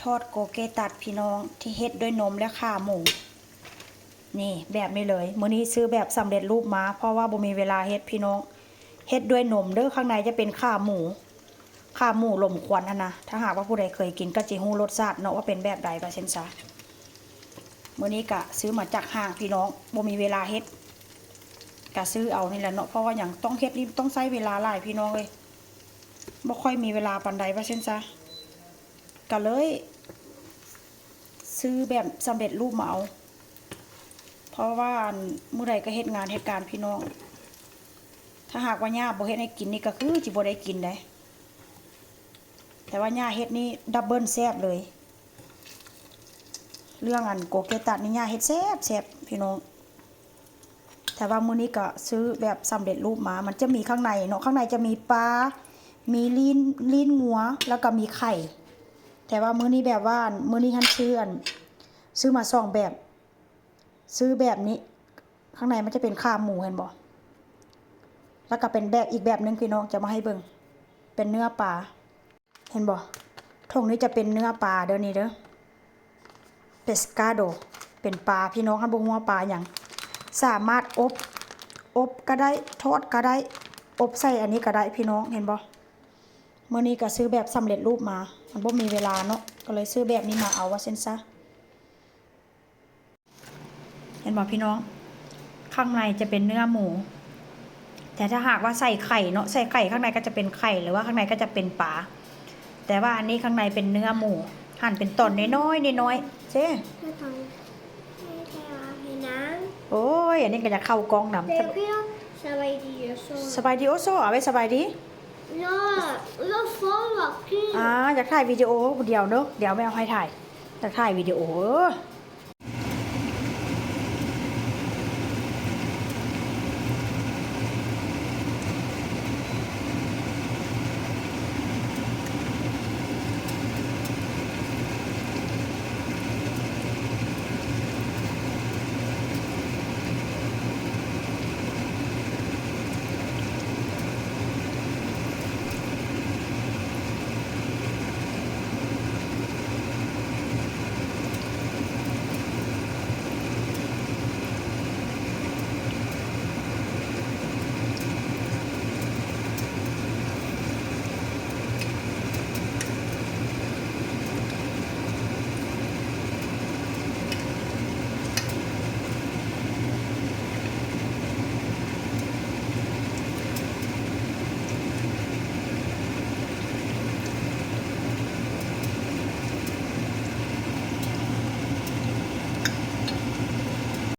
ທອດໂກເກຕັດພີ່ນ້ອງ ທີ່ເຮັດດ້ວຍນົມ ແລະ ຂາໝູ. ນີ້ ແບບນີ້ເລີຍ. ມື້ນີ້ຊື້ແບບສຳເລັດຮູບມາ ເພາະວ່າບໍ່ມີເວລາເຮັດພີ່ນ້ອງ. ເຮັດດ້ວຍນົມເດີ້. ຂ້າງໃນຈະເປັນຂາໝູ ຂາໝູລົມຄວັນຫັ້ນນະ. ຖ້າຫາກວ່າຜູ້ໃດເຄີຍກິນກໍຊິຮູ້ລົດຊາດເນາະ ວ່າເປັນແບບໃດ ວ່າຊັ້ນຊະ. ມື້ນີ້ກະຊື້ມາຈາກຫ້າງພີ່ນ້ອງ ບໍ່ມີເວລາເຮັດ ກະຊື້ເອົານີ້ແຫຼະເນາະ. ເພາະວ່າຫຍັງ ຕ້ອງເຮັດນີ້ ຕ້ອງໃຊ້ເວລາຫຼາຍພີ່ນ້ອງເອີຍ. ບໍ່ຄ່ອຍມີເວລາປານໃດ ວ່າຊັ້ນຊະ. ກະເລີຍຊື້ແບບສຳເລັດຮູບມາເອົາ ເພາະວ່າ ອັນ ມື້ໃດກໍເຮັດງານເຮັດການພີ່ນ້ອງ. ຖ້າຫາກວ່າຍ່າບໍ່ເຮັດໃຫ້ກິນນີ້ ກໍຄືຊິບໍ່ໄດ້ກິນເດ້. ແຕ່ວ່າຍ່າເຮັດນີ້ດັບເບິນແຊບເລີຍ. ເລື່ອງ ອັນ ໂກເກຕັດນີ້ ຍ່າເຮັດແຊບໆ ພີ່ນ້ອງ. ແຕ່ວ່າມື້ນີ້ກໍຊື້ແບບສຳເລັດຮູບມາ. ມັນຈະມີຂ້າງໃນເນາະ ຂ້າງໃນຈະມີປາ ມີລີ້ນ ລີ້ນງົວ ແລ້ວກໍມີໄຂ່. ແຕ່ວ່າມື້ນີ້ແບບວ່າ ມື້ນີ້ຫັ້ນຊື້ ອັນ ຊື້ມາສອງແບບ. ຊື້ແບບນີ້ ຂ້າງໃນມັນຈະເປັນຂາໝູ ເຫັນບໍ່? ແລ້ວກໍເປັນແບບ ອີກແບບໜຶ່ງພີ່ນ້ອງ ຈະມາໃຫ້ເບິ່ງ ເປັນເນື້ອປາ. ເຫັນບໍ່? ຖົງນີ້ຈະເປັນເນື້ອປາເດີ້ ນີ້ເດີ້ ເປສກາໂດ ເປັນປາພີ່ນ້ອງ. ຄັນບໍ່ຮູ້ວ່າປາຫຍັງ ສາມາດອົບ ອົບກໍໄດ້ ທອດກໍໄດ້ ອົບໃສ່ອັນນີ້ກໍໄດ້ພີ່ນ້ອງ. ເຫັນບໍ່? ມື້ນີ້ກໍຊື້ແບບສຳເລັດຮູບມາ ມັນບໍ່ມີເວລາເນາະ ກໍເລີຍຊື້ແບບນີ້ມາເອົາ ວ່າຊັ້ນຊະ. ເຫັນບໍ່ພີ່ນ້ອງ? ຂ້າງໃນຈະເປັນເນື້ອໝູ ແຕ່ຖ້າຫາກວ່າໃສ່ໄຂ່ເນາະ ໃສ່ໄຂ່ ຂ້າງໃນກໍຈະເປັນໄຂ່ ຫຼືວ່າຂ້າງໃນກໍຈະເປັນປາ. ແຕ່ວ່າອັນນີ້ຂ້າງໃນເປັນເນື້ອໝູ ຫັ່ນເປັນຕອນນ້ອຍໆ ນ້ອຍໆ ເຈ້. ໂອ້ຍ ອັນນີ້ກໍຢາກເຂົ້າກ້ອງນຳ. ສະບາຍດີໂອໂຊ ສະບາຍດີໂອໂຊ ເອົາໄວ້ສະບາຍດີ. ອາ ຢາກຖ່າຍວິດີໂອຜູ້ດຽວເດີ້ ດຽວແມ່ເອົາໃຫ້ຖ່າຍ ຢາກຖ່າຍວິດີໂອ. ເອີ